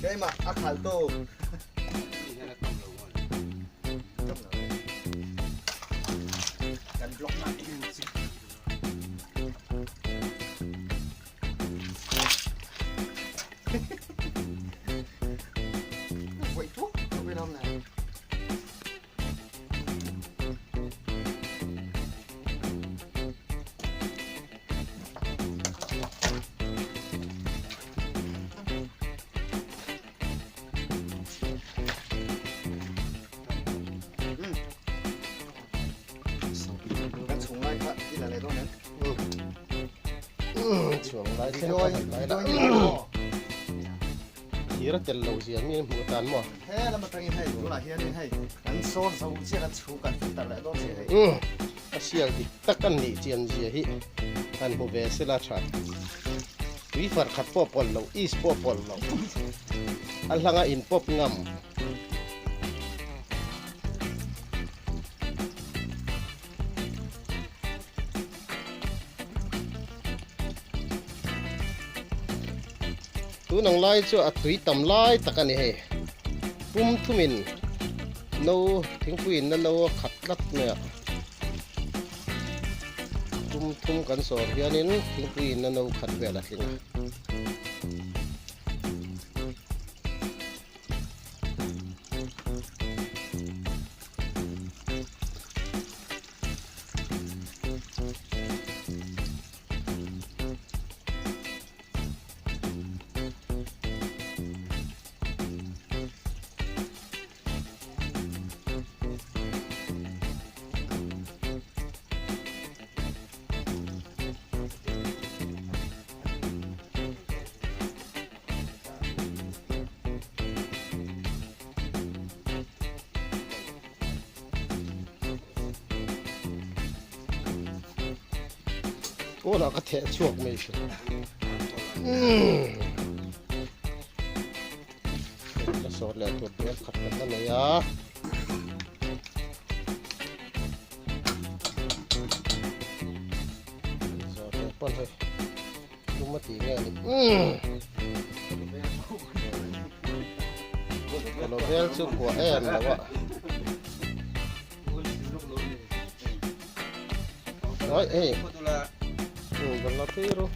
Keimah a khaltu. Kan block na Vậy thuốc bên ông này. Kan chung lai kha i la leh dawn em? Chuang lai thleng ka han lai la. Thir a tel lo zia mi hmuh atan maw? He lam atangin hei tunah hianin hei kan sawr zo chiah kan chhung kan filter leh dawn chiah hei. A sial dik tak an nih chian zia hi han hmu ve sela tha. Tui far khat pawh pawlh loh, is pawh pawlh loh. A hlanga in pawp ngam. Tun ang lai chu a tui tam lai tak a ni hei. Pum thumin no thingpui in na no a khat tlat mai a. Pum thum kan sawr hianin thingpui in na no khat vel a tling a. Pawnah ka theh chhuak mai hrim. Ka sawt leh tur bel khat kan la nei a. Zawh leh pawn hei. Lum a tih nge ni. Lo vel chu kuah em lo a. Oi, ei. Balla tui ru.